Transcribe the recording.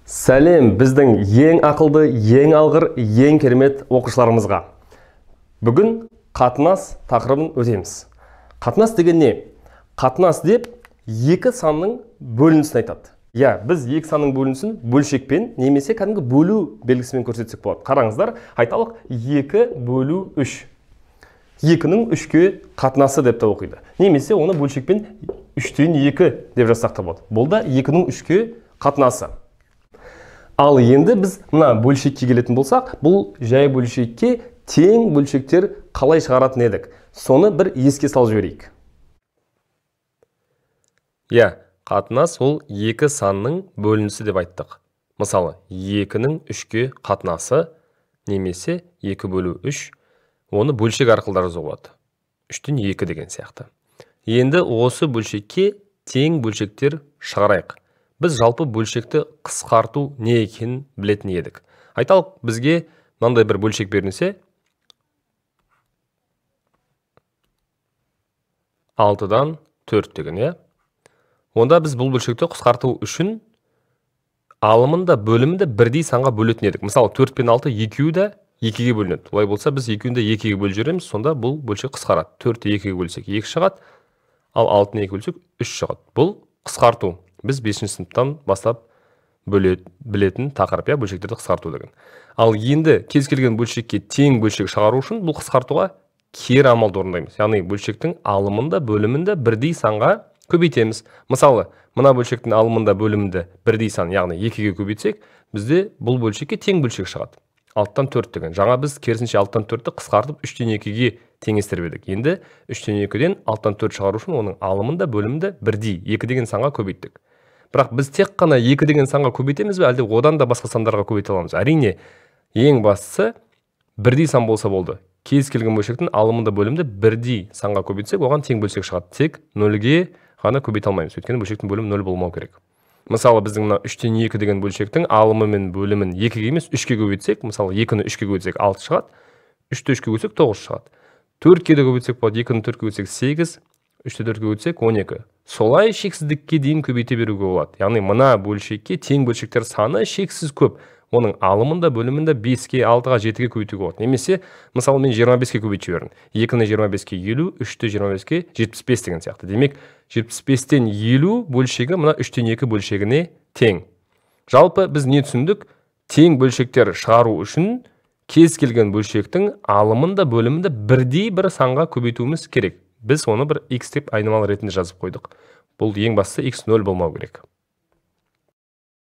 Сәлем біздің ең ақылды, ең алғыр, ең керемет оқушыларымызға. Бүгін қатынас тақырыбын өтеміз. Қатынас деген не? Қатынас деп екі санның бөлінісін айтады. Иә, біз екі санның бөлінісін бөлшекпен немесе кәдімгі бөлу белгісімен көрсетсек болады. Қараңыздар, айталық 2 бөлу 3. 2-нің 3-ке қатынасы деп те оқиды. Немесе оны бөлшекпен 3-тен 2 деп жазсақ та болады. Бұл да 2-нің 3-ке қатынасы. Ал енді біз мына бөлшекке келетін болсақ, бұл жай бөлшекке тең бөлшектер қалай шығаратын едік? Соны бір еске салып жіберейік. Иә, қатынас ол екі санның бөлінісі деп айттық. Мысалы, 2-нің 3-ке қатынасы немесе 2 бөлу 3, оны бөлшек арқылы да жазуға болады. 3-тен 2 деген сияқты. Енді осы бөлшекке тең бөлшектер шығарайық. Біз жалпы бөлшекті қысқарту не екенін білетін едік. Айталық, бізге мынандай бір бөлшек берілсе, 6-дан 4 деген, иә? Онда біз бұл бөлшекті қысқарту үшін алымын да бөлімін де бірдей санға бөлетін едік. Мысалы, 4 пен 6 екеуі де 2-ге бөлінеді. Олай болса, біз екеуін де 2-ге бөліп жібереміз, сонда бұл бөлшек қысқарады. 4-ті 2-ге бөлсек 2 шығады, ал 6-ны 2-ге бөлсек 3 шығады. Бұл қысқарту. Біз 5 сыныптан бастап білетін тақырып, иә, бөлшектерді қысқарту деген. Ал енді кез келген бөлшекке тең бөлшек шығару үшін бұл қысқартуға кері амалды орындаймыз. Яғни бөлшектің алымын да бөлімін де бірдей санға көбейтеміз. Мысалы, мына бөлшектің алымын да бөлімін де бірдей сан, яғни 2-ге көбейтсек, бізде бұл бөлшекке тең бөлшек шығады. 6-тан 4 деген. Жаңа біз керісінше 6-тан 4-ті қысқартып 3-тен 2-ге теңестіріп едік. Енді 3-тен 2-ден 6-тан 4 шығару үшін оның алымын да бөлімін де бірдей 2 деген санға көбейттік. Бірақ біз тек қана 2 деген санға көбейтеміз бе, әлде одан да басқа сандарға көбейте аламыз? Әрине, ең бастысы бірдей сан болса болды. Кез келген бөлшектің алымын да бөлімін де бірдей санға көбейтсек, оған тең бөлшек шығады. Тек 0-ге ғана көбейте алмаймыз. Өйткені бөлшектің бөлімі 0 болмау керек. Мысалы, біздің мына 3-тен 2 деген бөлшектің алымы мен бөлімін 2-ге емес 3-ке көбейтсек, мысалы, 2-ні 3-ке көбейтсек 6 шығады, 3-ті 3-ке көбейтсек 9 шығады. 4-ке де көбейтсек болады, 2-ні 4-ке көбейтсек 8, 3-ті 4-ке көбейтсек 12. Солай шексіздікке дейін көбейте беруге болады. Яғни мына бөлшекке тең бөлшектер саны шексіз көп. Оның алымын да бөлімін де 5-ке, 6-ға, 7-ге көбейтуге болады. Немесе, мысалы, мен 25-ке көбейтіп жібердім. 2-ні 25-ке 50, 3-ті 25-ке 75 деген сияқты. Демек, 75-тен 50 бөлшегі мына 3-тен 2 бөлшегіне тең. Жалпы біз не түсіндік? Тең бөлшектер шығару үшін кез келген бөлшектің алымын да бөлімін де бірдей бір санға көбейтуіміз керек. Біз оны бір x деп айнымалы ретінде жазып қойдық. Бұл ең бастысы x 0 болмау керек.